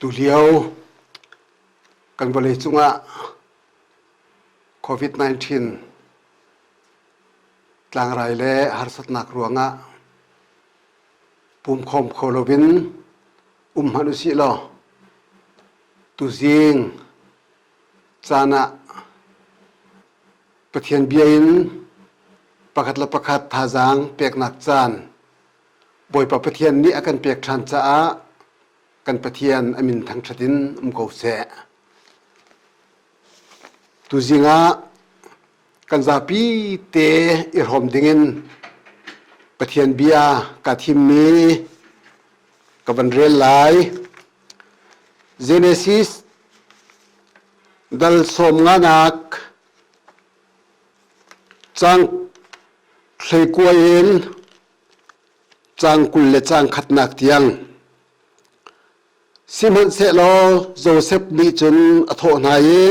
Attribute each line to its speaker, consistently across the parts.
Speaker 1: Tulio kan vawlei cungah COVID-19 tlangrai le harsatnak ruangah pumkhawm kho loin um hmanh usih law tuzing caan ah Pathian bia in pakhat le pakhat thazaang peknak caan Bawipa Pathian nih a kan pek ṭhan caah kan Pathian a min thangṭhat in um ko seh. Tuzing ah kan zapi te i hrawm dingin Pathian bia kaa thimmi ka van rel lai. Genesis dal sawm nganak cang hleikua in cang 20 le cang khatnak tiang. Sihmanhsehlaw Josef nih cun a thawh hna i,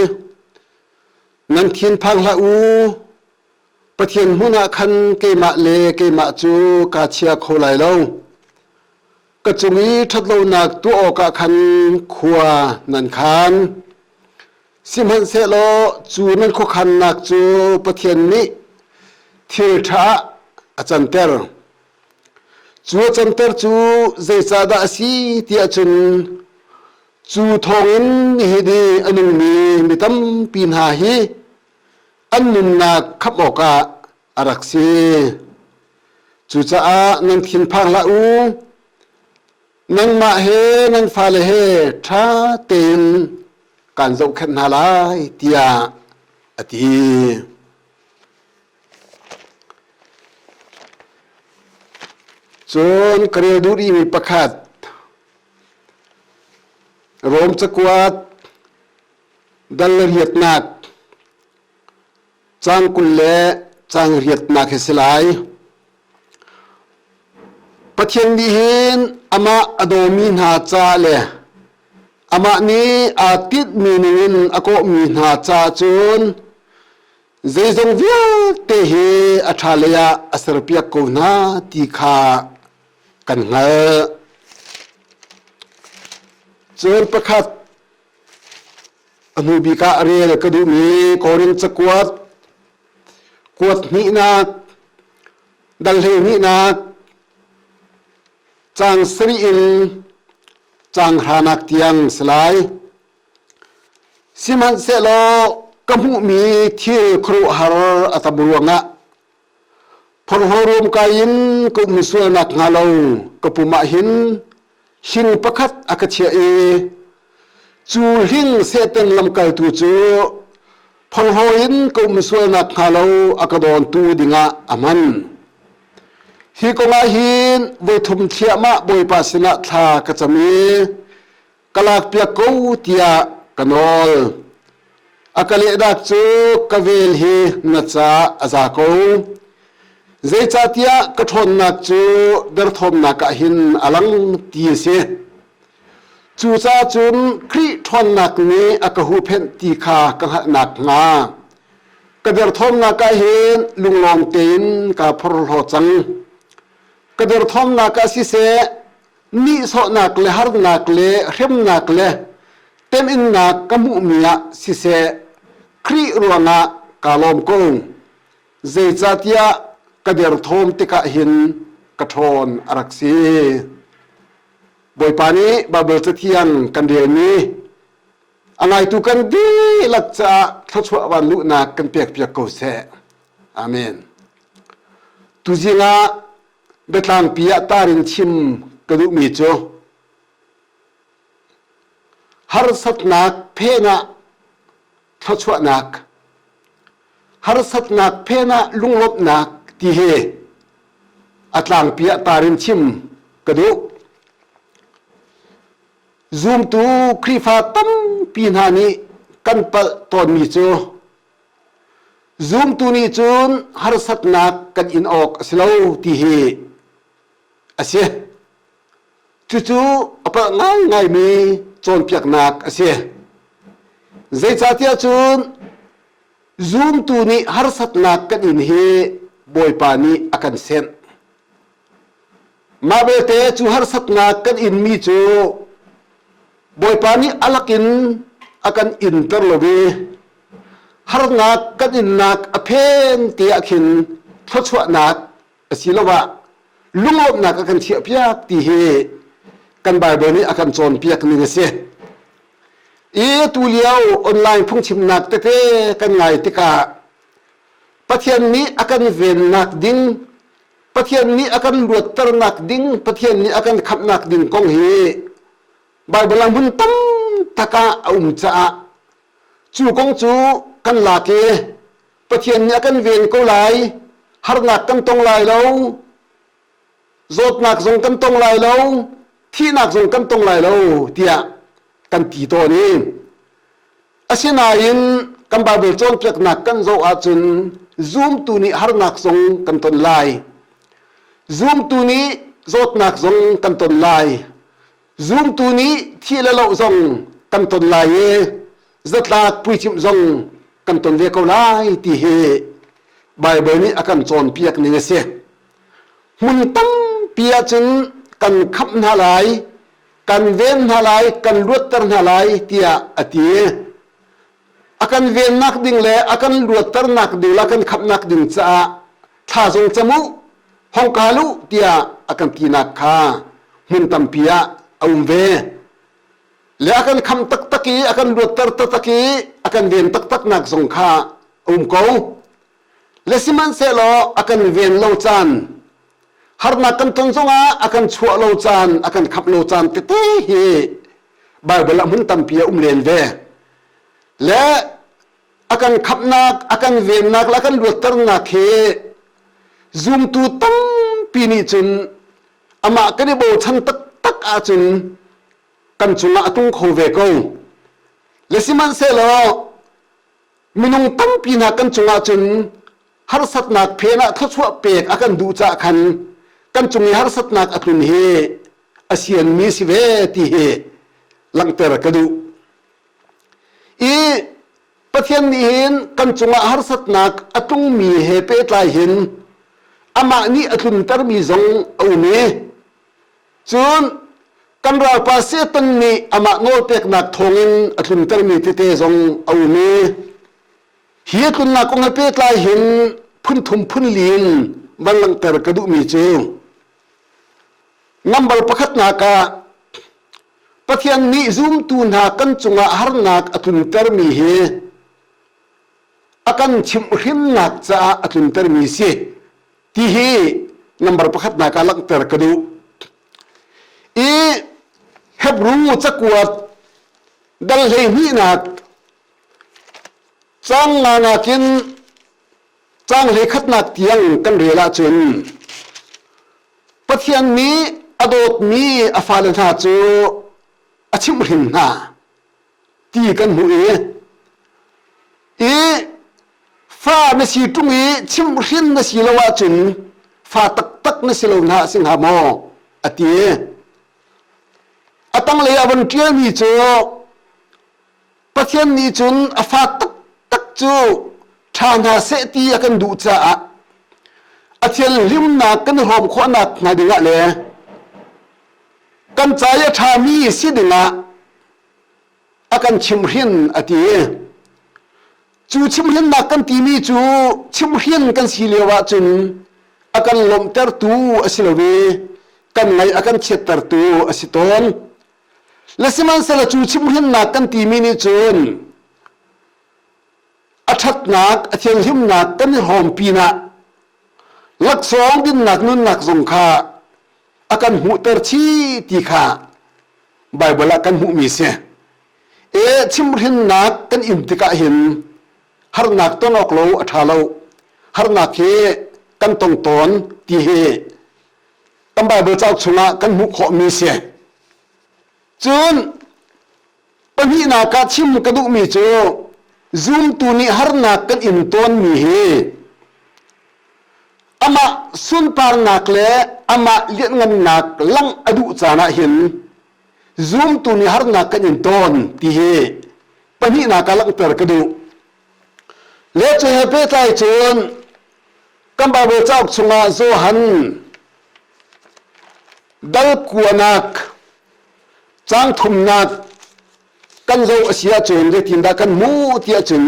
Speaker 1: Nan thinphang hlah u, Pathian hmun ah khan keimah le keimah cu kaa chia kho lai lo. Ka cung i ṭhatlonak tuah awkah khan khua nan khan. Sihmanhsehlaw cu nan khuakhannak cu Pathian nih thil ṭha ah a canter. Cu a canter cu zeicahdah a si tiah cun cu thawngin nihin i a nungmi mi tampi hna hi an nunnak khamh awkah a rak si. Cucaah nan thinphang hlah u. Nangmah he nan fale he ṭha tein kaan zohkhenh hna lai tiah a ti. Cun ka rel duh rihmi pakhat Rom cakuat dal riatnak caang 20 le caang riatnak hi si lai. Pathian nih hin amah a dawmi hna ca le amah nih aa tinhmi ningin a kawhmi hna ca cun zeizong vialte hi a ṭha lei ah a serpiak ko hna ti kha kan hngalh. Cun pakhat a hnu bik ah rel ka duhmi Korin cakuat kuat hnihnak dal hleihnihnak caang sarih in caang hranak tiang si lai. Sihmanhsehlaw ka hmuhmi thil khuaruahhar a tam ruangah phorhlawrum kai in ka um sual nakhnga lo ka pum ah hin hling pakhat a ka chiah i cu hling Satan lamkaltu cu phorhlaw in ka um sual nakhnga lo a ka dawntu dingah a hman. Hi kongah hin voithum thliahmah Bawipa sinah thla ka cam i ka lakpiak ko tiah ka nawl. A ka lehnak cu ka vel hi na caah a za ko. Zeicahtiah ka ṭhawnnak cu derthawmnak ah hin a lang ti a si. Cucaah cun Khrih ṭhawnnak nih a ka huhphenh ti kha ka hngalh nakhnga ka derthawmnak ah hin lunglawm tein kaa phorhlaw cang. Ka derthawmnak ah siseh, nihsawhnak le harnak le hremnak le teminnak ka hmuhmi ah siseh Khrih ruangah kaa lawm ko. Zeicahtiah ka derthawm tikah hin ka ṭhawn a rak si. Bawipa nih Baibal Cathiang kan relmi a ngaitu kan dihlak caah thluachuah van luhnak kan pekpiak ko seh. Amen. Tuzing ah biatlangpi ah tar in chim ka duhmi cu harsatnak phen ah thluachuahnak harsatnak phen ah lunglawmhnak ti hi a tlangpi ah tar in chim ka duh. Zumtu Khrihfa tampi hna nih kan palh tawnmi cu Zumtu nih cun harsatnak kan in awk a si lo ti hi a si. Cucu a palh ngaingaimi cawnpiaknak a si. Zeicahtiah cun zumtu nih harsatnak kan in hi Bawipa nih a kan senh. Mah belte cu harsatnak kan inmi cu Bawipa nih a lakin a kan inter lo i harnak kan innak a phen te ah khin thluachuahnak asiloah lunglawmhnak a kan chiahpiak ti hi kan Baibal nih a kan cawnpiak ning a si. I tu lio online phungchimnak tete kan ngai tikah Pathian nih a kan vennak ding, Pathian nih a kan luatternak ding, Pathian nih a kan khamhnak ding kong hi Baibal ah hmun tam tak ah a um caah cu kong cu kan lak i Pathian nih a kan ven ko lai, harnak kan tong lai lo, zawtnak zong kan tong lai lo, thihnak zong kan tong lai lo tiah kan ti tawn i asinain kan Baibal cawnpiaknak kan zoh ahcun zumtu nih harnak zong kan ton lai. Zumtu nih zawtnak zong kan ton lai. Zumtu nih thih le loh zong kan ton lai i zatlak puicimh zong kan ton ve ko lai ti hi Baibal nih a kan cawnpiak ning a si. Hmun tampi ahcun kan khamh hna lai, kan ven hna lai, kan luatter hna lai tiah a ti. A kan vennak ding le a kan luatternak ding le a kan khamhnak ding caah thla zong cam u, hong kal u tiah a kan tinak kha hmun tampi ah a um ve. Le a kan khamh taktak i a kan luatter taktak i a kan ven taktaknak zong kha a um ko. Le sihmanhsehlaw a kan ven lo caan, harnak kan ton zongah a kan chuah lo caan, a kan khamh lo caan tete hi Baibal ah hmun tampi a um len ve. Le a kan khamhnak, a kan vennak le a kan luatternak hi zumtu tampi nih cun amah kan i bochan taktak ahcun kan cungah a tung kho ve ko. Le sihmanhsehlaw minung tampi hna kan cungah cun harsatnak phen ah thluachuah pek a kan duh caah khan kan cung i harsatnak a tlun hi a sianmi si ve ti hi langhter ka duh. I Pathian nih hin kan cungah harsatnak a tlungmi he pehtlai hin amah nih a tluntermi zong a um i cun kan ralpa Satan nih amah nawlpeknak thawngin a tluntermi tete zong a um i hi a tlunnak kong he pehtlai hin phun thum phun li in van langhter ka duhmi cu Nambar pakhatnak ah Pathian nih zumtu hna kan cungah harnak a tluntermi hi a kan chimhhrinnak caah a tluntermi si ti hi nambar pakhatnak ah langhter ka duh. I Hebru cakuat dal hleihnihnak cang nganak in cang hleikhatnak tiang kan rel ahcun Pathian nih a dawtmi a fale hna cu a chimhhrin hna ti kan hmuh i i fa na si ṭung i chimhhrin na si lo ahcun fa taktak na si lo hna a si hnga maw a ti. A tanglei ah von ṭialmi cu Pathian nih cun a fa taktak cu ṭha hna seh ti a kan duh caah a thianhlimnak kan i hrawm khawhnak hnga dingah le kan ca i a ṭhami si dingah a kan chimhhrin a ti. Cu chimhhrinnak kan timi cu chimhhrin kan si lio ahcun a kan lawmhtertu a si lo i kan ngaih a kan chiattertu a si tawn. Le sihmanhsehlaw cu chimhhrinnak kan timi nih cun a ṭhatnak, a thianghlimnak kan i hrawm pinah laksawng dinnak nunnak zong kha a kan hmuhter chih ti kha Baibal ah kan hmuhmi si. E chimhhrinnak kan in tikah hin harnak ton awk lo a ṭha lo. Harnak hi kan tong tawn ti hi kan Baibal cauk chungah kan hmuh khawhmi si. Cun pahnihnak ah chim ka duhmi cu zumtu nih harnak kan in tawnmi hi amah sunparnak le amah lianhngannak langh a duh caan ah hin zumtu nih harnak kan in tawn ti hi pahnihnak ah langhter ka duh. Le cu he pehtlai cun kan Baibal cauk chungah Johan dal kuanak caang thumnak. kan zoh a si ahcun zeitindah kan hmuh ti ahcun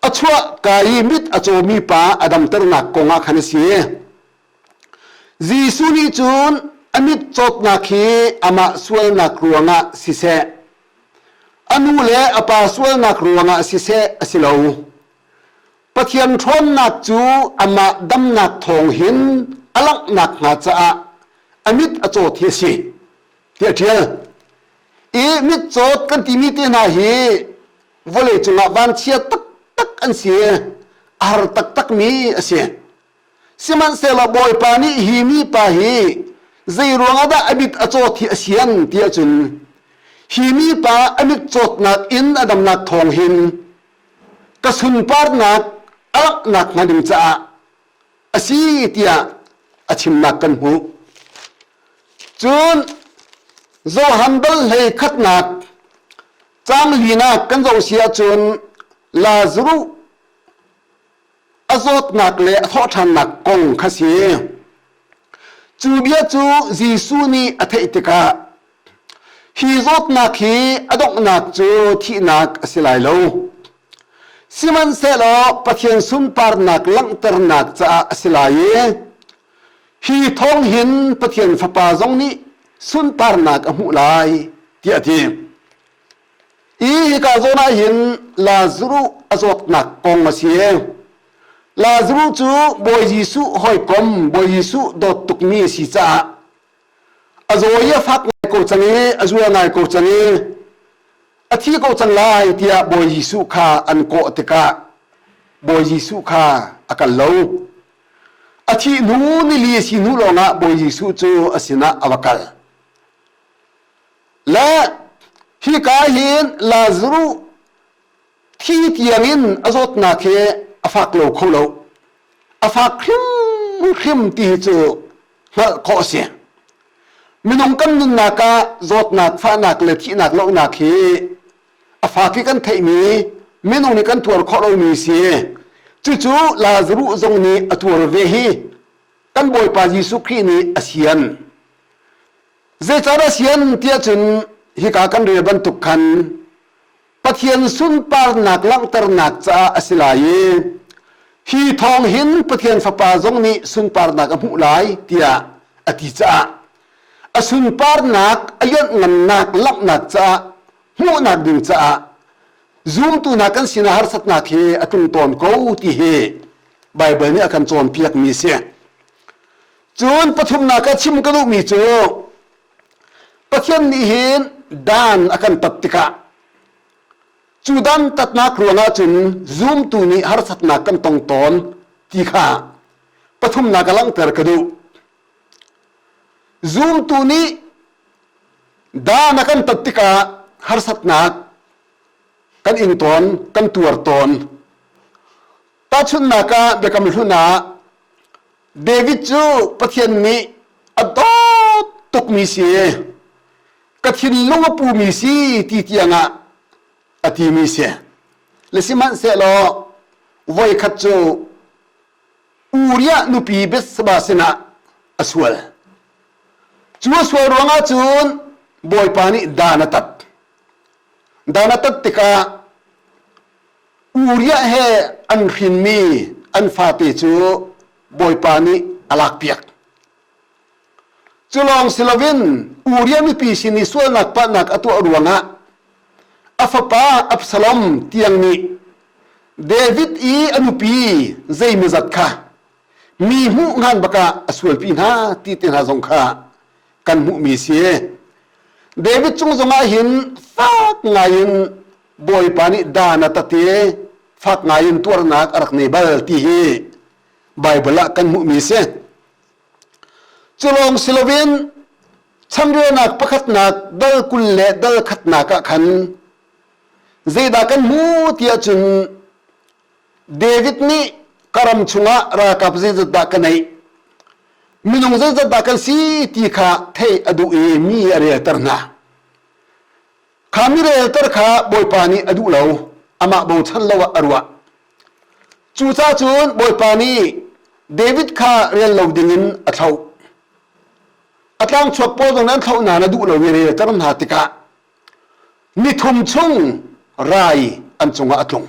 Speaker 1: a chuah ka i mit a cawmi pa a damternak kong ah khan a si. Jesuh nih cun a mit cawtnak hi amah sualnak ruangah siseh, a nu le a pa sualnak ruangah siseh a si lo. Pathian ṭhawnnak cu amah damnak thawng hin a langhnak hnga caah a mit a cawt hi a si, tiah a ṭial. I mitcawt kan timi te hna hi vawlei cungah vanchia taktak an si, a har taktakmi a si. Sihmanhsehlaw Bawipa nih hi mipa hi zei ruangah dah a mit a cawt hi a sian ti ahcun hi mipa a mit cawtnak in a damnak thawng hin ka sunparnak a langhnak hnga ding caah a si tiah a chimnak kan hmuh. Cun Johan dal hlei khatnak caang linak kan zoh si ahcun Lazaruh a zawtnak le a thawhṭhannak kong kha si. Cu bia cu Jesuh nih a theih tikah hi zawtnak hi a donghnak cu thihnak a si lai lo. Sihmanhsehlaw Pathian sunparnak langhternak caah a si lai i hi thawng hin Pathian Fapa zong nih sunparnak a hmuh lai tiah a ti. I hika zawn ah hin Lazaruh a zawtnak kong a si. Lazaruh cu Bawi Jesuh hawikom, Bawi Jesuh dawt tukmi a si caah a zaw i a fak ngai ko cang i a zual ngai ko cang i a thi ko cang lai tiah Bawi Jesuh kha an kawh tikah Bawi Jesuh kha a kal lo. A thih hnu nili a si hnu lawngah Bawi Jesuh cu a sinah a va kal. Le hika hin Lazaruh thi tiangin a zawtnak hi a fak lo kho lo. A fak hrimhrim ti hi cu hngalh khawh a si. Minung kan nunnak ah zawtnak, fahnak le thihnak lohnak hi a fak i kan theihmi minung nih kan tuar khawh lomi si. Cucu Lazaruh zong nih a tuar ve hi kan Bawipa Jesuh Khrih nih a sian. Zeicahdah sian tiah cun hika kan rel bantuk khan Pathian sunparnak langhternak caah a si lai i hi thawng hin Pathian Fapa zong nih sunparnak a hmuh lai tiah a ti caah a sunparnak a lianhngannak langhnak caah hmuhnak ding caah zumtu hna kan sinah harsatnak hi a tlung tawn ko ti hi Baibal nih a kan cawnpiakmi a si. Cun pathumnak ah chim ka duhmi cu Pathian nih hin dan a kan tat tikah cu dan tatnak ruangah cun zumtu nih harsatnak kan tong tawn ti kha pathumnak a langhter ka duh. Zumtu nih dan a kan tat tikah harsatnak kan ing tawn, kan tuar tawn. Tahchunhnak ah Biakam Hlun ah David cu Pathian nih a dawt tukmi si, ka thinlung a pumi si ti tiangah a timi si. Le sihmanhsehlaw voikhat cu Uriah nupi Bathsheba sinah a sual. Cu a sual ruangah cun Bawipa nih dan a tat. Dan a tat tikah Uriah he an hrinmi an fate cu Bawipa nih a lakpiak. Cu lawng si loin Uriah mipi sin i sualnak palhnak a tuah ruangah a fapa Absalom tiang nih David i a nupi zeimawzat kha mi hmuh hngan bakah a sualpi hna ti te hna zong kha kan hmuhmi si. David cung zongah hin fak ngaiin Bawipa nih dan a tat i fak ngaiin tuarnak a rak nei bal ti hi Baibal ah kan hmuhmi a si. Cu lawng si loin changreunak pakhatnak dal 20 le dal khatnak ah khan zeidah kan hmu ti ahcun David nih ka ram chungah ralkap zeizat dah ka neih minung zeizat dah kan si ti kha theih a duh i mi a relter hna. Kha mi relter kha Bawipa nih a duh lo, amah bochan lo ah a ruah. Cucaah cun Bawipa nih David kha rel lo dingin a thlauh. A tlangchuak pawl zong nih an thlauh nain a duh lo i relter hna tikah. Nithum chung rai an cungah a tlung.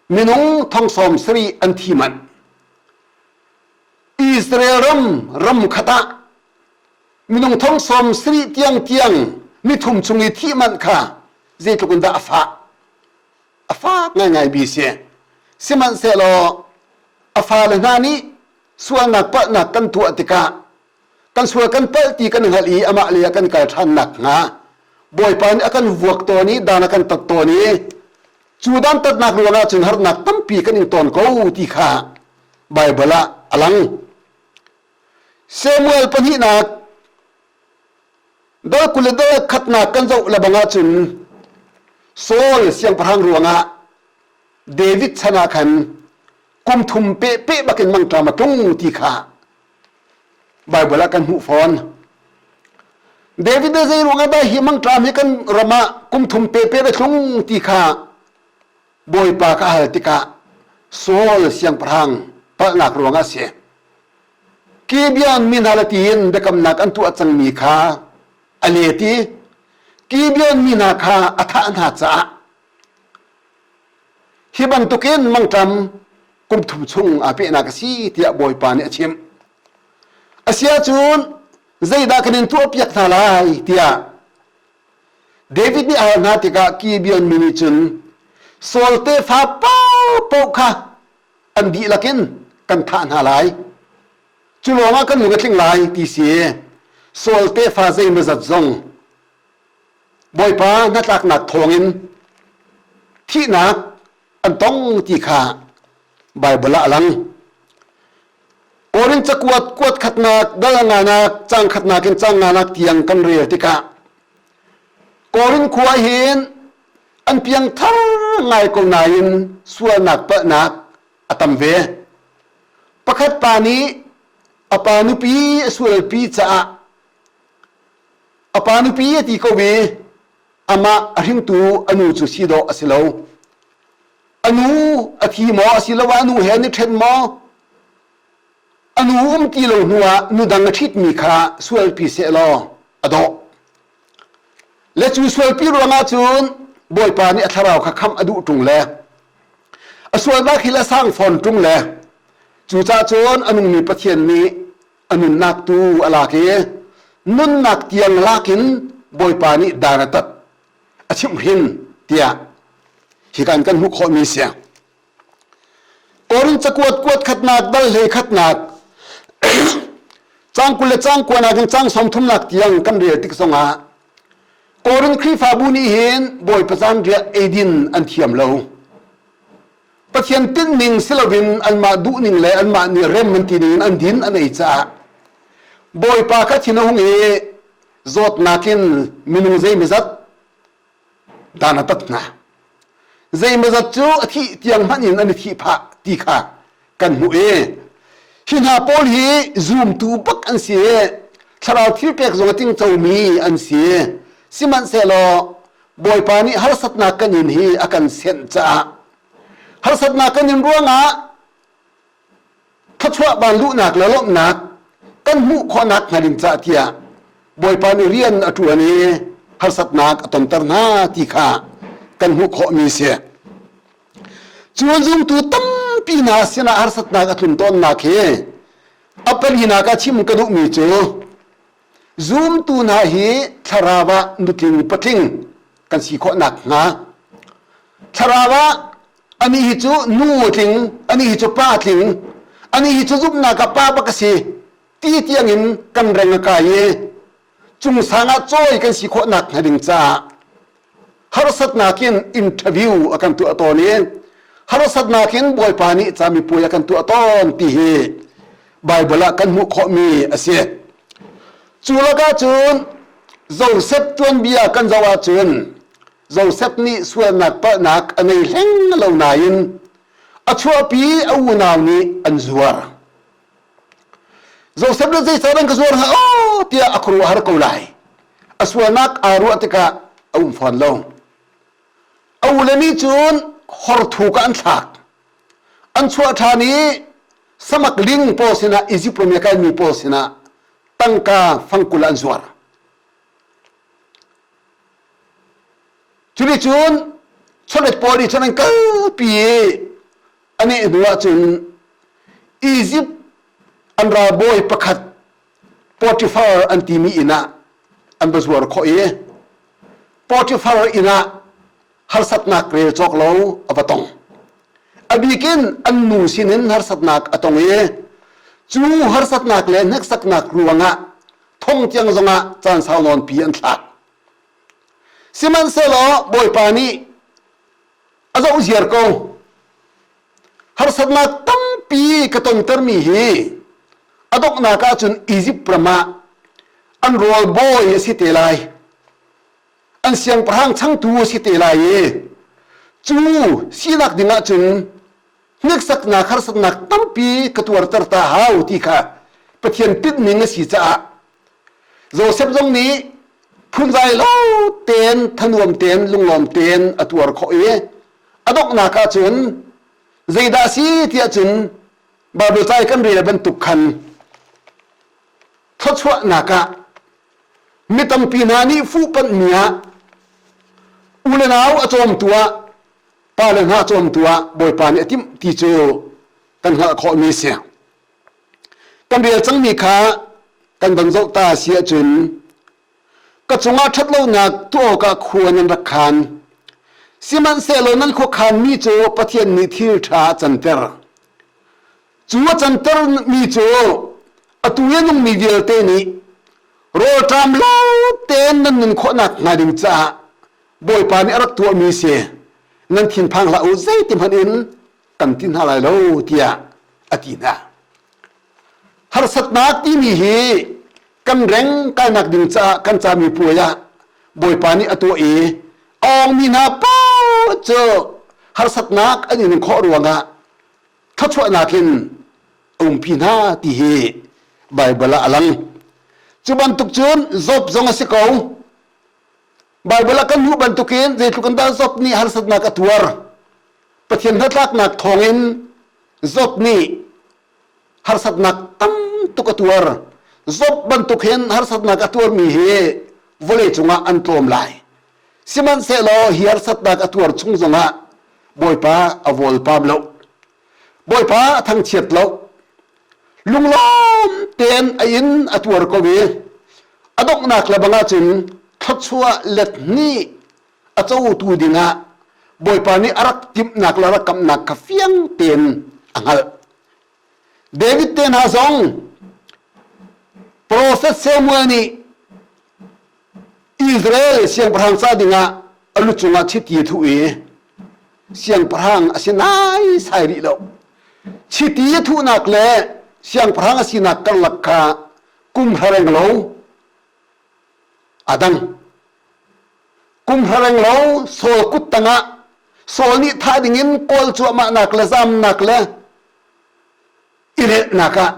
Speaker 1: Minung thong sawm sarih an thi manh. Israel ram ram khat ah minung thong sawm sarih tiang tiang nithum chung i thih manh kha zeitluk in dah a fah. A fak ngaingai bi si. Sihmanhsehlaw a fale hna nih sualnak palhnak kan tuah tikah kan sual kan palh ti kan hngalh i amah lei ah kan kal ṭhan nakhnga Bawipa nih a kan vuak tawn i dan a kan tat tawn i cu dantatnak ruangah cun harnak tampi kan ing tawn ko ti kha Baibal ah a lang. Samuel pahnihnak dal 20 le dal khatnak kan zoh lebang ahcun Saul siangpahrang ruangah David chan ah khan kum thum pehpeh bakin mangṭam a tlung ti kha Baibal ah kan hmuh fawn. David nih zei ruangah dah hi mangṭam hi kan ram ah kum thum pehpeh a tlung ti kha Bawipa ka hal tikah Saul siangpahrang palhnak ruangah a si. Gibeon mi hna le tiin biakamnak an tuah cangmi kha a let i Gibeon mi hna kha a thah hna caah Hi bantukin mangṭam kum thum chung aa pehnak a si tiah Bawipa nih a chimh. Asiahcun zeidah kan in tuahpiak hna lai tiah David nih a hal hna tikah Gibeon mi nih cun Saul tefa paohpaoh kha an dihlak in kan thah hna lai. Cu lawngah kan lung a tling lai ti si. Saul tefa zeimawzat zong Bawipa hnatlaknak thawngin thihnak an tong ti kha Baibal ah a lang. Korin cakuat kuat khatnak dal nganak cang khatnak in cang nganak tiang kan rel tikah Korin khua hin an piang thar ngai ko nain sualnak palhnak a tam ve. Pakhat pa nih a pa nupi a sualpi caah A pa nupi a ti ko i amah a hringtu a nu cu si dawh a si lo. A nu a thi maw asiloah a nu he an i ṭhen maw? A nu um ti lo hnuah nu dang a ṭhitmi kha sualpi sehlaw a dawh. Le cu sualpi ruangah cun Bawipa nih a thlarau kha khamh a duh ṭung le a sualnak hi le sang fawn ṭung le cucaah cun a nungmi Pathian nih a nunnak tu a lak i nunnak tiang lak in Bawipa nih dan a tat a chimhhrin tiah hi kan kan hmuh khawhmi si. Korin cakuat kuat khatnak dal hlei khatnak cang 20 le cang kuanak in cang 30nak tiang kan rel tik zongah Korin Khrihfabu nih hin Bawipa zanriah eidin an thiam lo. Pathian tinhning si loin anmah duhning le anmah nih rem an ti ning in an din an ei caah Bawipa kha thin a hung i zawtnak in minung zeimawzat dan a tat hna. Zeimawzat cu a thih tiang hmanh in an i thih phah ti kha kan hmuh i hi hna pawl hi zumtu bak an si i thlarau thil pek zong a tingcomi an si. Sihmanhsehlaw Bawipa nih harsatnak kan in hi a kan senh caah harsatnak kan in ruangah thluachuah van luhnak le lawmhnak kan hmuh khawhnak hnga ding cah tiah Bawipa nih rian a ṭuan i harsatnak a tonter hna ti kha kan hmuh khawhmi si. Cu zumtu tampi hna sinah harsatnak a tlun tawnnak hi a palinak ah chim ka duhmi cu Zumtu hna hi thlarau ah nutling patling kan si khawh nakhnga thlarau ah anih hi cu nu tling anih hi cu pa tling anih hi cu zumhnak ah pa bak a si ti tiangin kan reng a kai i cungsang ah cawi kan si khawh nakhnga ding caah harsatnak in interview a kan tuah tawn i harsatnak in Bawipa nih camipuai a kan tuah tawn ti hi Baibal ah kan hmuh khawhmi a si. Cu lakah cun Joseph tuanbia kan zoh ahcun Joseph nih sualnak palhnak a nei hleng lo nain a chuahpi a unau nih an zuar. Joseph nih zeicah nan ka zuar hnga aw tiah a khuaruahhar ko lai. A sualnak aa ruah tikah a um fawn lo. A ule nih cun horthuk ah an thlak. An chuah ṭhan i samak ling pawl sinah Izipt ram i a kalmi pawl sinah tangka fangkul ah an zuar. Cuticun chawlet pawl nih cun an kalpi i a neh hnu ahcun Izipt an ralbawi pakhat Potifar an timi inn ah an va zuar khawh i Potifar inn ah harsatnak rel cawk lo a va tong. A bik in an nu sinin harsatnak a tong i cu harsatnak le hneksaknak ruangah thong tiang zongah caan sau nawnpi an thlak. Sihmanhsehlaw Bawipa nih a zoh ziar ko. Harsatnak tampi ka tontermi hi a donghnak ahcun Izipt ram ah an rawl bawi a si te lai. An siangpahrang changtu a si te lai i cu sinak ding ahcun hneksaknak harsatnak tampi ka tuarter ta hau ti kha Pathian tinhning a si caah Josef zong nih phunzai lo tein thanuam tein lunglawm tein a tuar khawh i a donghnak ah cun zeidah a si tiah cun Baibal ca i kan rel bantuk khan thluachuahnak ah mi tampi hna nih fuhpanhmi ah u le nau a cawmtu ah pa le hna cawmtu ah Bawipa nih a timh ti cu kan hngalh khawhmi a si. Kan rel cangmi kha kan van zoh ta a si ahcun ka cungah ṭhatlonak tuah awkah khua nan rak khan. Sihmanhsehlaw nan khuakhanmi cu Pathian nih thil ṭha a canter. Cu a cantermi cu atu i a nungmi vialte nih rawlṭam lo tein nan nun khawhnak hnga ding caah Bawipa nih a rak tuahmi si. Nan thinphang hlah u, zeitihmanh in kan ti hna lai lo tiah a ti hna. Harsatnak timi hi kan reng kainak ding caah kan cami puai ah Bawipa nih a tuah i a awngmi hna paoh cu harsatnak an in khawh ruangah thluachuahnak in a umpi hna ti hi Baibal ah a lang. Cu bantuk cun Job zong a si ko. Baibal ah kan hmuh bantukin zeitluk in dah Job nih harsatnak a tuar. Pathian hnatlaknak thawngin Job nih harsatnak tam tuk a tuar. Job bantuk hin harsatnak a tuarmi hi vawlei cungah an tlawm lai. Sihmanhsehlaw hi harsatnak a tuar chung zongah Bawipa a vawlpam lo. Bawipa a thangchiat lo. Lunglawm tein a in a tuar ko i a donghnak le bang ahcun thluachuah let hnih a cotu dingah Bawipa nih a rak timhnak le a rak kamhnak kha fiang tein a hngalh. David te hna zong Profet Samuel nih Israel siangpahrang ca dingah a lu cungah chiti a thuh i siangpahrang a si naisai rih lo. Chiti a thuhnak le siangpahrang a sinak karlak kha kum hra reng lo a dang. Kum hra reng lo Saul kut tangah Saul nih thah dingin kawl cuahmahnak le zamnak le i relhnak ah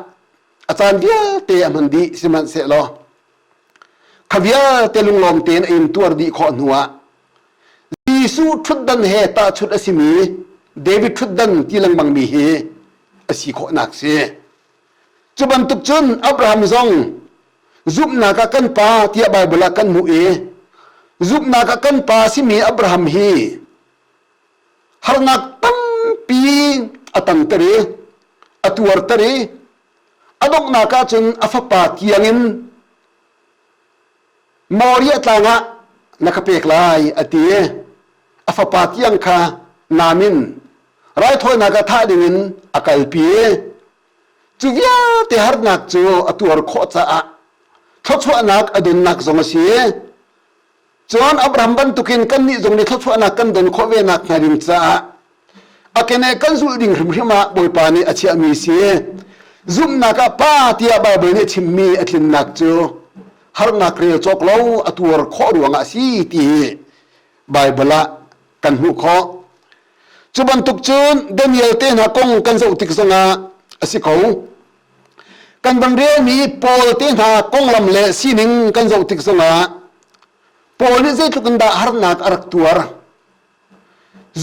Speaker 1: a caan vialte a hman dih sihmanhsehlaw kha vialte lunglawm tein a intuar dih khawh hnuah Jesuh ṭhutdan he tahchunh a simi David ṭhutdan ti lengmangmi hi a si khawhnak si. Cu bantuk cun Abraham zong Zumhnak ah kan pa tiah Baibal ah kan hmuh i zumhnak ah kan pa simi Abraham hi harnak tampi a tangter i a tuarter i a donghnak ah cun a fapa tiangin Moriah tlang ah na ka pek lai a ti i a fapa tiang kha nam in raithawinak ah thah dingin a kalpi i Cu vialte harnak cu a tuar khawh caah thluachuahnak a donnak zong a si. Cun Abraham bantukin kannih zong nih thluachuahnak kan don khawh ve nak hnga ding caah a kene kan zulh ding hrimhrim ah Bawipa nih a chiahmi si. Zumhnak ah pa tiah Baibal nih a chimmi a tlinnak cu harnak rel cawk lo a tuar khawh ruangah a si ti hi Baibal ah kan hmuh khawh. Cu bantuk cun Daniel te hna kong kan zoh tik zongah a si ko. Kan van relmi Paul te hna konglam le sining kan zoh tik zongah Paul nih zeitluk in dah harnak a rak tuar.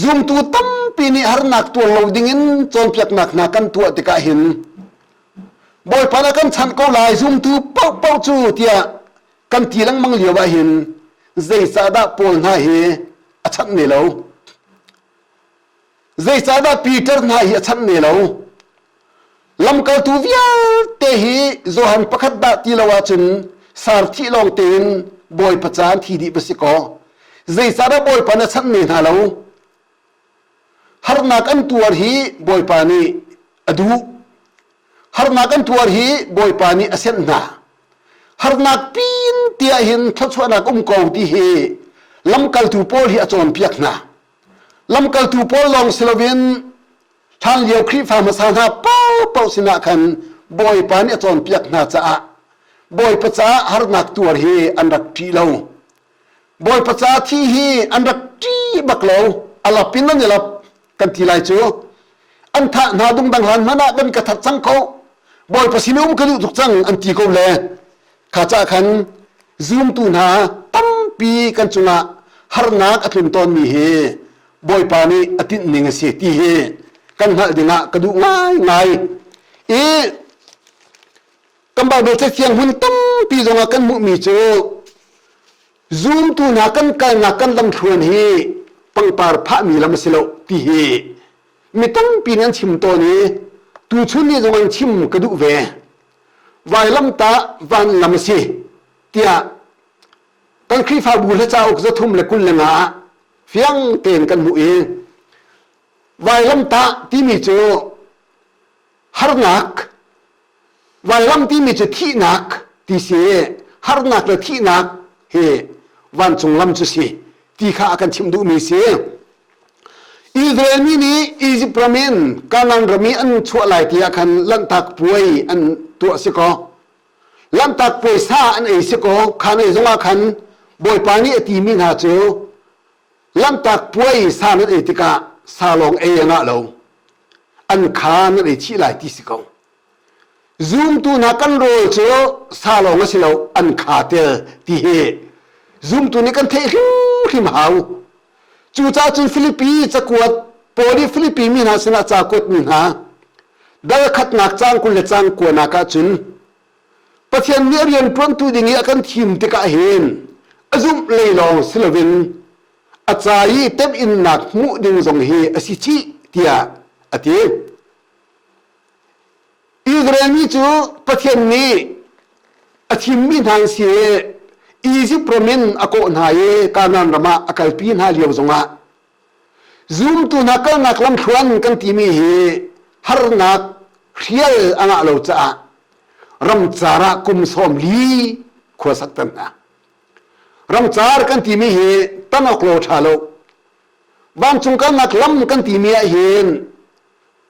Speaker 1: Zumtu tampi nih harnak tuar lo dingin cawnpiaknak hna kan tuah tikah hin Bawipa na kan chanh ko lai zumtu paohpaoh cu tiah kan ti lengmang lio ah hin zeicahdah Paul hna hi. a chanh ne lo? Zeicahdah Peter hna hi a chanh ne lo? Lamkaltu vialte hi Johan pakhat dah ti lo ahcun sarthih lawng tein Bawipa ca an thi dih va si kaw zeicahdah Bawipa na chanh ne hna lo? Harnak an tuar hi Bawipa nih a duh. Harnak an tuar hi Bawipa nih a senh hna. Harnak pin tiah hin thluachuahnak um ko ti hi lamkaltu Paul hi a cawnpiak hna. Lamkaltu Paul lawng si loin hlanlio Khrihfa hmasa hna paohpaoh sinah khan Bawipa nih a cawnpiak hna caah Bawipa caah harnak tuar hi an rak ṭih lo. Bawipa ca thi hi an rak ṭih bak lo. A lap in an i lap kan ti lai cu. An thah hna dungdang hlan hmanh ah kan ka that cang ko. Bawipa sin um ka duh tuk cang an ti ko le. Kha ca khan zumtu hna tampi kan cungah harnak a tlun tawnmi hi Bawipa nih a tinh ning a si ti hi kan hngalh dingah ka duh ngaingai. I kan Bible cathiang hmun tampi zongah kan hmuhmi cu zumtu hna kan kalnak kan lamthluan hi pangpar phahmi lam a si lo ti hi mi tampi nih an chim tawn i tuchun ni zong an chim ka duh ve. Vailamtah van lam a si tiah kan Khrihfabu hla cauk 325 ah fiang tein kan hmuh i vailamtah timi cu harnak Vailam timi cu thihnak ti si i harnak le thihnak hi vancung lam cu si ti kha a kan chimh duhmi si. Israel mi nih Izipt ram in Kanaan ram i an chuah lai ti ah khan Lanhtak puai an tuah si kaw Lanhtak puai sa an ei si kaw khan ei zongah khan Bawipa nih a timi hna cu Lanhtak puai sa nan ei tikah sa lawng ei a ngah lo an kha nan ei chih lai ti si ko. Zumtu hna kan rawl cu sa lawng a si lo an kha tel ti hi zumtu nih kan theih hrimhrim hau. Cucaah cun Filipi cakuat Paul i Filipi mi hna sinah ca kuatmi hna dal khatnak caang 20 le caang kuanak ah cun Pathian nih a rian ṭuantu ding i a kan thim tikah hin a zumh lei lawng si loin a ca i temhinnak hmuh ding zong hi a si chih tiah a ti. Israel mi cu Pathian nih a thimmi hna an si i Izipt ram in a kawh hna i Kanaan ram ah a kalpi hna lio zongah zumtu hna kalnak lamthluan kan timi hi harnak hrial a ngah lo caah ramcar ah kum 40 khua sakter hna. Ramcar kan timi hi tan awk lo ṭha lo. Vancung kalnak lam kan timi ah hin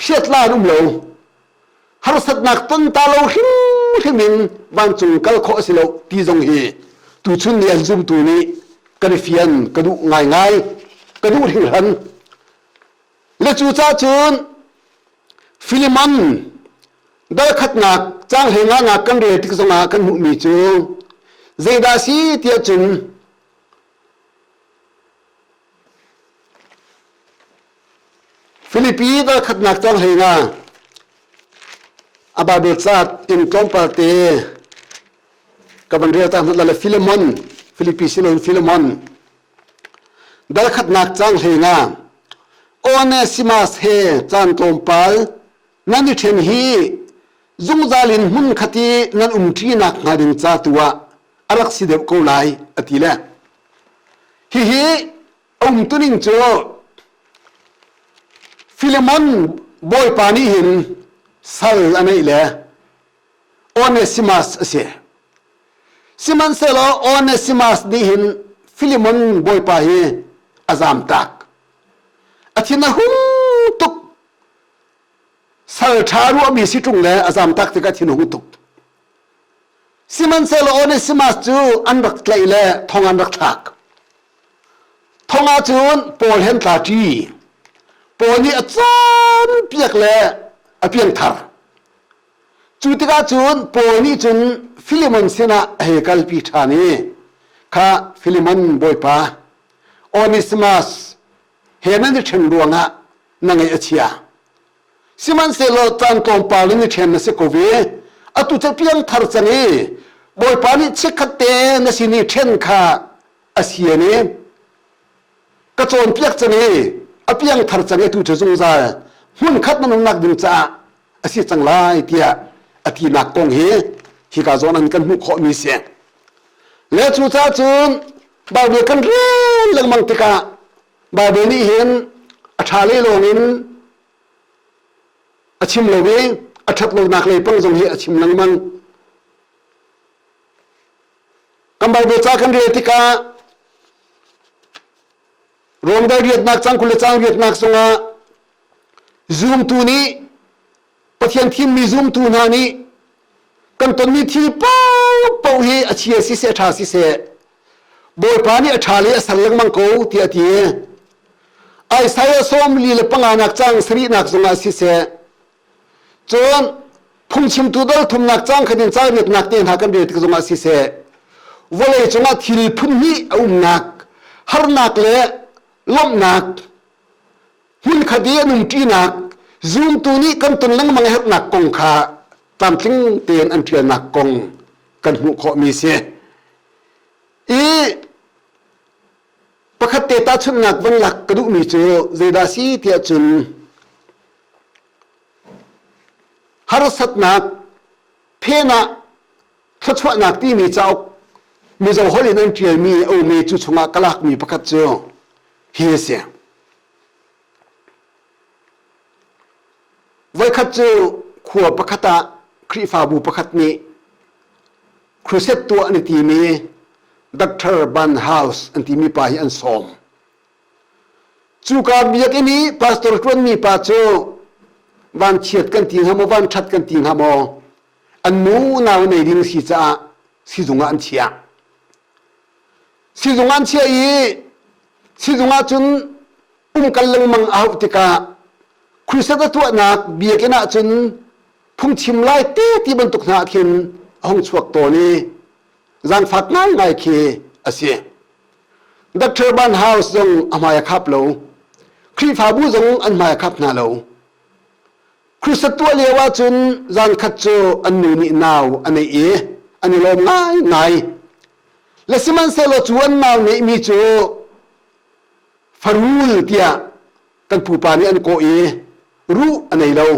Speaker 1: phiatla an um lo. Harsatnak ton ta lo hrimhrim in vancung kal khawh a si lo ti zong hi tuchun ni an zumtu nih kan i fian ka duh ngaingai ka duh hringhran. Le cucaah cun Filimon dal khatnak caang hleinganak kan rel tik zongah kan hmuhmi cu zeidah a si tiah cun Filipi dal khatnak caang hleinga a Bible ca in tlawmpal te ka van rel ta hna le Filemon Filipi siloin Filemon dal khatnak caang hleinga Onesimas he caan tlawmpal nan i ṭhen hi zungzal in hmunkhat i nan umṭinak hnga ding ca tu ah a rak si deuh ko lai a ti le hihi a umtuning cu Filemon bawipa nih hin sal a neih le Onesimas a si. Sihmanhsehlaw Onesimas nih hin Filemon bawipa hi a zamtak. A thin a hung tuk. Sal ṭha ruahmi si ṭung le a zamtak tikah thin a hung tuk. Sihmanhsehlaw Onesimas cu an rak tlaih le thong an rak thlak. Thong ah cun Paul he an tla ṭi. Paul nih a cawnpiak le a piangthar. Cu tikah cun Paul nih cun Filemon sinah a hei kalpi ṭhan i, Kha Filemon bawipa, Onesimas he nan i ṭhen ruangah na ngaih a chia. Sihmanhsehlaw caan tlawmpal in i ṭhen na si ko ve. Atu cu piangthar cang i Bawipa nih chikkhat te na sin i ṭhen kha a sian i. Ka cawnpiak cang i a piangthar cang i tu cu zungzal hmunkhat nan umnak ding caah a si cang lai tiah a tinak kong hi hika zawn an kan hmuh khawhmi si. Le cucaah cun Bible kan rel lengmang tikah Bible nih hin a ṭha lei lawngin a chim lo i a ṭhat lonak lei pang zong hi a chim lengmang. Kan Bible ca kan rel tikah Rom dal riatnak cang 20 le cang riatnak zongah zumtu nih Pathian thimmi zumtu hna nih kan tonmi thil paohpaoh hi a chia siseh a ṭha siseh Bawipa nih a ṭha le a ser lengmang ko tiah a ti. Isaiah 45 nak cang sarihnak zongah siseh cun phungchimtu dal thumnak cang khat in cang riatnak te hna kan rel tik zongah siseh vawlei cungah thil phun hnih a umnak harnak le lawmhnak hmunkhat i an umṭinak zumtu nih kan ton lengmang a herhnak kong kha tlamtling tein an ṭialnak kong kan hmuh khawhmi si. I pakhat te tahchunhnak van lak ka duhmi cu zeidah si tiah cun harsatnak phen ah thluachuahnak timi cauk Mizo holh in an ṭialmi a um i cu chungah ka lakmi pakhat cu hi a si. Voikhat cu khua pakhat ah Khrihfabu pakhat nih crusade tuah an i timi Dr. Ban House an timi pa hi an sawm. Cuka biakinn i pastor ṭuanmi pa cu vanchiat kan ti hnga maw, vanṭhat kan ti hnga maw, an nu nau nei ding si caah sizung ah an chiah. Sizung ah an chiah i sizung ah cun umkal lengmang a hauh tikah crusade a tuahnak biakinn ah cun phungchim lai te ti bantuk hna ah khin a hung chuak tawn i zaangfak ngaingai khi a si. Dr. Ban House zong a hmai a khap lo. Khrihfabu zong an hmai a khap hna lo. Christ tuah lio ahcun zan khat cu an nu nih nau a neih i an i lawm ngaingai. Le sihmanhsehlaw cu an nau neihmi cu farul tiah kan pupa nih an kawh i ruh a nei lo.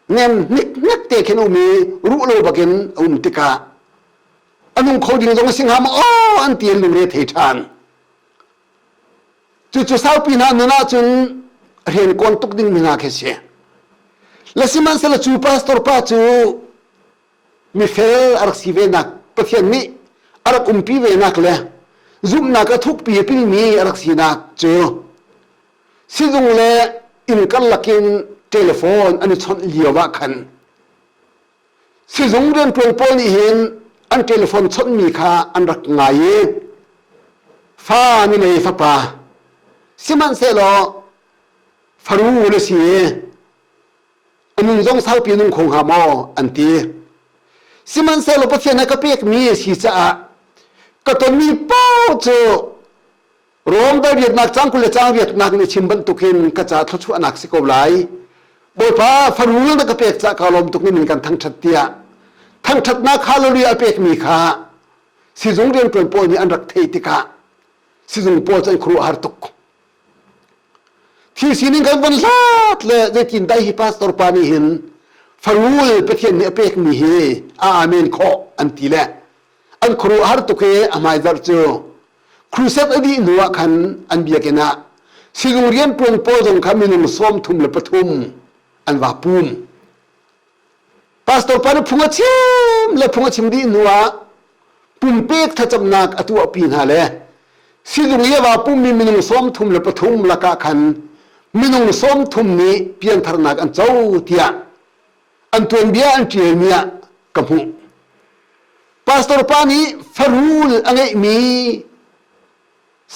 Speaker 1: Nem hnik te khin um i ruh lo bakin a um tikah a nung kho ding zong a si hnga maw aw an ti an lungre thei ṭhan. Cucu saupi hna nun ahcun rian kawn tuk ding mi hna khi si. Le sihmanhsehlaw cu pastor pa cu mifel a rak si ve nak Pathian nih a rak umpi ve nak le zumhnak a thukpi a pilmi a rak sinak cu sizung le inn karlak in telephone an i chawnh lio ah khan Sizung rianṭuan pawl nih hin an telephone chawnhmi kha an rak ngai i fa ni nei fapa sihmanhsehlaw faru na si i a nun zong saupi nung kho hnga maw an ti. Sihmanhsehlaw Pathian a ka pekmi a si caah ka tonmi paoh cu Rom dal riatnak cang 20 le cang riatnak nih chim bantukin ka ca thluachuahnak si ko lai. Bawipa farul na ka pek cah ka lawm tuk min kan thangṭhat tiah thangṭhatnak hallelujah a pekmi kha sizung rianṭuan pawl nih an rak theih tikah sizung pawl cu an khuaruahhar tuk. Thil sining kan von hlat le zeitin dai hi pastor pa nih hin farul Pathian nih a pekmi hi a amen khawh an ti le an khuaruahhar tuk i a hmaizarh cu Crusade a dih hnu ah khan an biakinn ah sizung rianṭuan pawl zong kha minung 33 an va pum. Pastor pa nih phung a chim le phung a chim dih hnu ah pumpek thlacamnak a tuahpi hna le sizung i a va pummi minung 33 lakah khan minung 30 nih piantharnak an co tiah an tuanbia an ṭialmi ah ka hmuh. Pastor pa nih farul a ngeihmi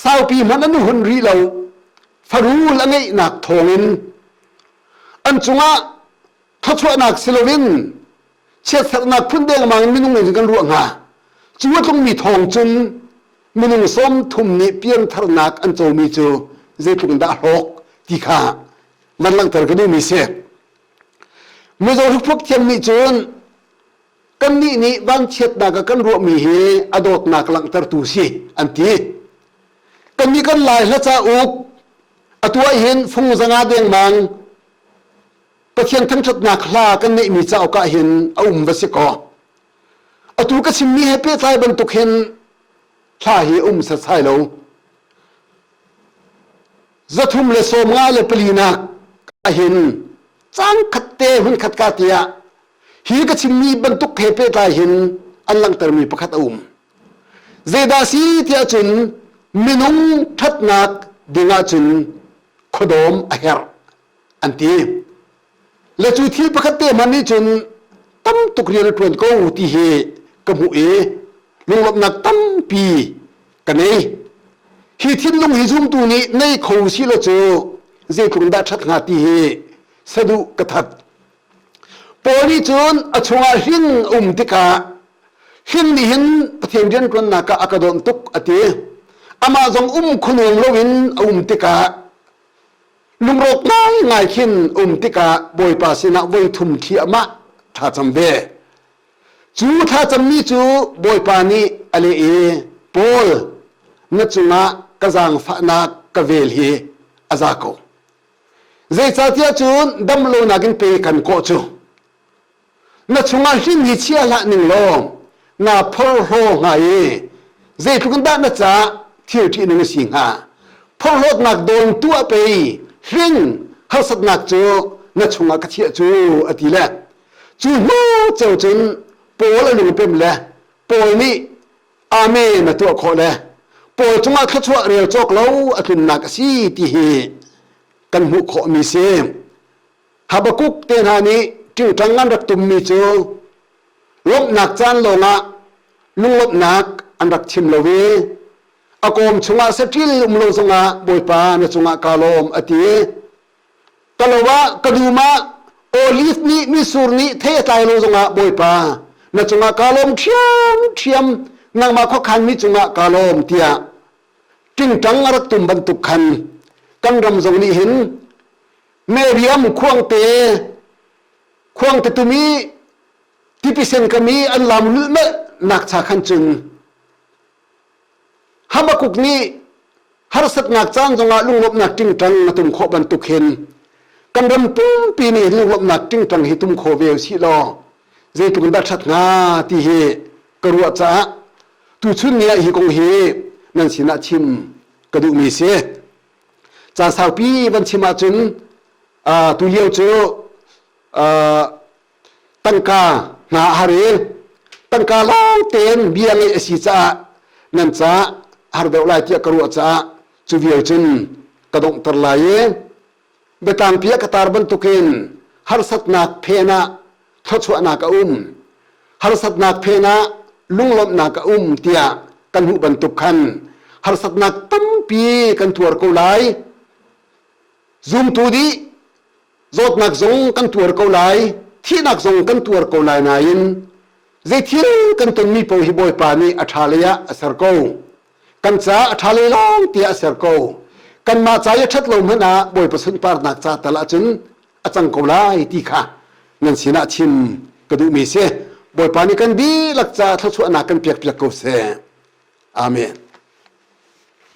Speaker 1: saupi hmanh an hun rih lo. Farul a ngeihnak thawngin an cungah thluachuahnak si loin chiatserhnak phun dengmang in minung in kan ruah hnga. Cu a tlungmi thawng cun minung 30 nih piantharnak an comi cu zeitluk in dah a hlawk ti kha van langhter ka duhmi si. Mizo hlukphuak thiam nih cun kannih nih vanchiatnak ah kan ruahmi hi a dawtnak langhtertu si an ti. Kannih kan Lai hla cauk atu ah hin fung zanga dengmang Pathian thangṭhatnak hla kan neihmi cauk ah hin a um va si kaw atu ka chimmi he pehtlai bantuk hin hla hi um setsai lo. 354 nak ahhin cang khat te hun khat ka tiah hi ka chimmi bantuk he pehtlai hin an langhtermi pakhat a um. Zeidah si tiah cun minung ṭhatnak ding ahcun khuadawm a herh an ti. Le cu thil pakhat te hmanh nih cun tam tuk rian a ṭuan ko ti hi ka hmuh i lunglawmhnak tampi ka nei. Hi thinlung hi zumtu nih nei kho si lo cu zeitluk dah ṭhat hnga ti hi saduh ka that. Paul nih cun a chungah hling a um tikah hling nih hin Pathian rianṭuannak ah a ka dawnh tuk a ti. Amah zong um khuanuam loin a um tikah lungrawk ngaingai khin um tikah Bawipa sinah voi thum thli amah thlacam ve. Cu thlacammi cu Bawipa nih a leh i Paul na cungah ka zaangfahnak ka vel hi a za ko. Zeicahtiah cun dam lonak in pe kan kawh cu. Na chungah hling hi chia hlah ning law naa phorhlaw hnga i zeitluk in dah na caah thil ṭih ning a si hnga. Phorhlawtnak dawn tuah pei hling harsatnak cu na chungah ka chiah cu a ti le cu hnu ceu cun Paul a lung pem le Paul nih Amen a tuah khawh le Paul cungah thluachuah rel cawk lo a tlunnak a si ti hi kan hmuh khawhmi si. Habakkuk te hna nih ṭingṭang an rak tummi cu lawmhnak caan lawngah lunglawmhnak an rak chim lo i a kawm chungah saṭil um lo zongah Bawipa na cungah kaa lawm a ti. Ka lo ah ka dum ah olive nih mitsur nih thei a tlai lo zongah Bawipa na cungah kaa lawm ṭhiamṭhiam nangmah khuakhanmi cungah kaa lawm tiah ṭingṭang a rak tum bantuk khan kan ram zong nih hin Meriam khuangte khuangte tumi tipisen kami an lam lulhmalh nak cha khan cun Habakkuk nih harsatnak caan zongah lunglawmhnak ṭingṭang a tum khawh bantuk hin kan ram pumpi nih lunglawmhnak ṭingṭang hi tum kho ve usih law zeitluk in dah ṭhat hnga ti hi ka ruah caah tuchun ni ah hi kong hi nan sinah chim ka duhmi si. Caan saupi van chim ahcun tulio cu tangka hna a har i tangka lawng tein bia ngeih a si caah nan caah har deuh lai tiah ka ruah caah cu vial cun ka donghter lai i biatlangpi ah ka tar bantukin harsatnak phen ah thluachuahnak a um harsatnak phen ah lunglawmhnak a um tiah kan hmuh bantuk khan harsatnak tampi kan tuar ko lai zumtu dih zawtnak zong kan tuar ko lai thihnak zong kan tuar ko lai nain zeithil kan tonmi paoh hi Bawipa nih a ṭha lei ah a ser ko kan ca a ṭha lei lawng tiah a ser ko kanmah ca i a ṭhat lo hmanh ah Bawipa sunparnak ca tal ahcun a cang ko lai ti kha nan sinah chim ka duhmi si Bawipa nih kan dihlak ca thluachuahnak kan piak piak ko seh. Amen.